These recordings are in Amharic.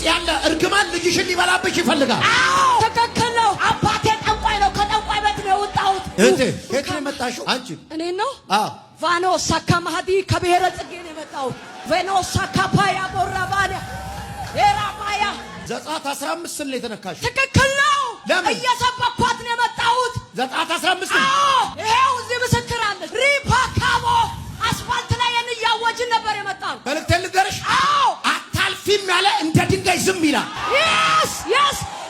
ያለ እርግማን ልጅሽን ሊበላብሽ ይፈልጋል። አዎ፣ ትክክል ነው። አባቴ ጠንቋይ ነው። ከጠንቋይ ቤት ነው የወጣሁት። እህቴ፣ ከየት ነው የመጣሽው? አንቺ? እኔ ነው። አዎ። ቫኖ ሳካ ማህዲ ከብሔረ ጽጌ ነው የመጣሁት። ቬኖ ሳካፓያ ቦራባያ ኤራማያ። ዘጸአት 15 ላይ የተነካሽው። ትክክል ነው። ለምን? እየሰበኳት ነው የመጣሁት። ዘጸአት 15። አዎ፣ ይሄው እዚህ ምስክር አለች። ሪፓካቦ አስፋልት ላይ ያን እያወጅን ነበር የመጣው። መልእክቴን ልንገርሽ። አዎ። አታልፊም ያለ እንደ ድንጋይ ዝም ይላል።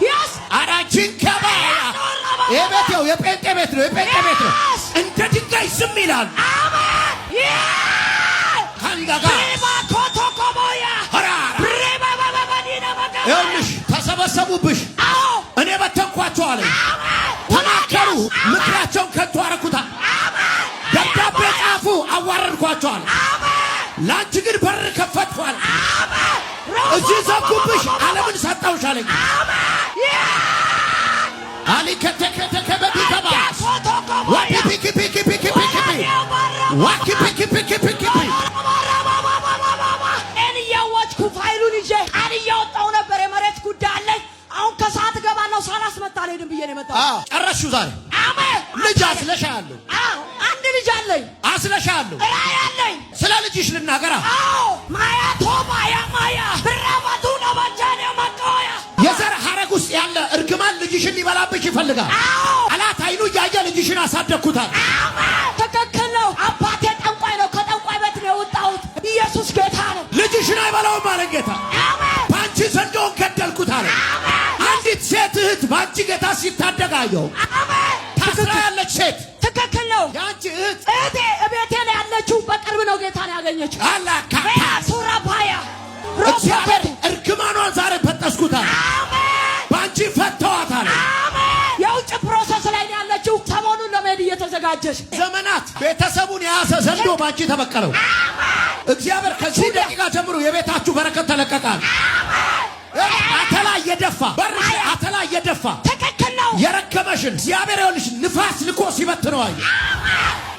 Yes. አራችን ከባያ ይሄ ቤት ያው የጴንጤ ቤት ነው። የጴንጤ ቤት ነው። እንደ ድንጋይ ዝም ይላል። አሜን። ካንጋጋ ሪባኮቶኮቦያ ሪባባባዲና በጋ። ይኸውልሽ፣ ተሰበሰቡብሽ። እኔ በተንኳቸው አለኝ። ተማከሩ፣ ምክራቸውን ከንቱ አረኩታ። ደብዳቤ ጻፉ፣ አዋረድኳቸዋል። ለአንቺ ግን በር ከፈትኳል። እዚህ ዘጉብሽ፣ ዓለምን ሰጠውሽ አለኝ። አሊ ከተከተከበቢከባ ዋፒ ፒኪ ፒኪ ፒኪ ፒኪ ፒ ዋኪ ፒኪ ፒኪ ፒኪ ፒ። እኔ እያወጅኩ ፋይሉን ይዤ ቃል እያወጣሁ ነበር። የመሬት ጉዳይ አለኝ። አሁን ከሰዓት እገባለሁ። ሳላስመታ አልሄድም ብዬ ነው የመጣሁት። ጨረስሽው ዛሬ። አሜን። ልጅ አስለሻለሁ። አዎ፣ አንድ ልጅ አለኝ። አስለሻለሁ። ራእይ አለኝ። ስለ ልጅሽ ልናገራ። አዎ፣ ማያ ቶማያ ማያ ብራባቱ ነባጃኔ መቃያ። የዘር ሐረግ ውስጥ ያለ እርግማን ልጅሽን ሊበላብሽ ይፈልጋል። ጠላት አይኑ እያየ ልጅሽን አሳደግኩታል። አሜን። ትክክል ነው። አባቴ ጠንቋይ ነው። ከጠንቋይ ቤት ነው የወጣሁት። ኢየሱስ ጌታ ነው። ልጅሽን አይበላውም አለ ጌታ። አሜን። በአንቺ ዘንዶውን ገደልኩት አለ። አንዲት ሴት እህት በአንቺ ጌታ ሲታደግ አየሁ። አሜን። ታስራ ያለች ሴት። ትክክል ነው። የአንቺ እህት። እህቴ እቤቴ ላይ ያለችው በቅርብ ነው ጌታን ያገኘችው። አላካ። ሱራፓያ። እግዚአብሔር እርግማኗን ዛሬ በጠስኩታል። አሜን። በአንቺ ፈተዋታል። አሜን። የውጭ process ላይ ነው ያለችው። ሰሞኑን ለመሄድ እየተዘጋጀች። ዘመናት ቤተሰቡን የያዘ ዘንዶ በአንቺ ተበቀለው። እግዚአብሔር ከዚህ ደቂቃ ጀምሮ የቤታችሁ በረከት ተለቀቃል። አተላ እየደፋ በርሽ ላይ አተላ እየደፋ ትክክል ነው። የረገመሽን እግዚአብሔር ይኸውልሽ ንፋስ ልኮ ሲበትነው አየሁ።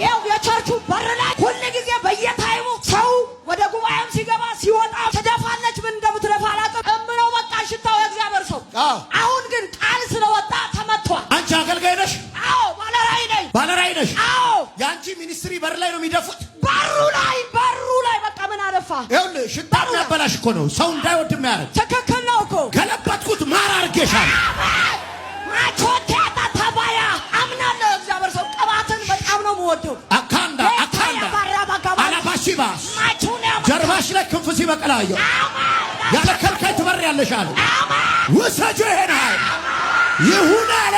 ይኸው የቸርቹ በር ላይ ሁል ጊዜ በየ time ኡ ሰው ወደ ጉባኤም ሲገባ ሲወጣ ትደፋለች። ምን እንደምትደፋ አላውቅም። እምነው በቃ ሽታው የእግዚአብሔር ሰው። አሁን ግን ቃል ስለወጣ ተመቷል። አንቺ አገልጋይ ነሽ። አዎ፣ ባለራዕይ ነኝ። ባለራዕይ ነሽ። አዎ። የአንቺ ministry በር ላይ ነው የሚደፉት። በሩ ላይ፣ በሩ ላይ በቃ ምን አለፋ። ይኸውልህ፣ ሽታ የሚያበላሽ እኮ ነው፣ ሰው እንዳይወድ የሚያደርግ። ትክክል ነው እኮ። ገለበጥኩት፣ ማር አድርጌሻለሁ። ማቾቴ ተባያ አምናለሁ። እግዚአብሔር ሰው፣ ቅባትን በጣም ነው የምወደው። አካንዳ አካንዳ አላባሺባስ ጀርባሽ ላይ ክንፍ ሲበቅል አየሁ። ያለ ከልካይ ትበሪያለሽ አለ። ውሰጁ ይሄን ኃይል። ይሁን አለ።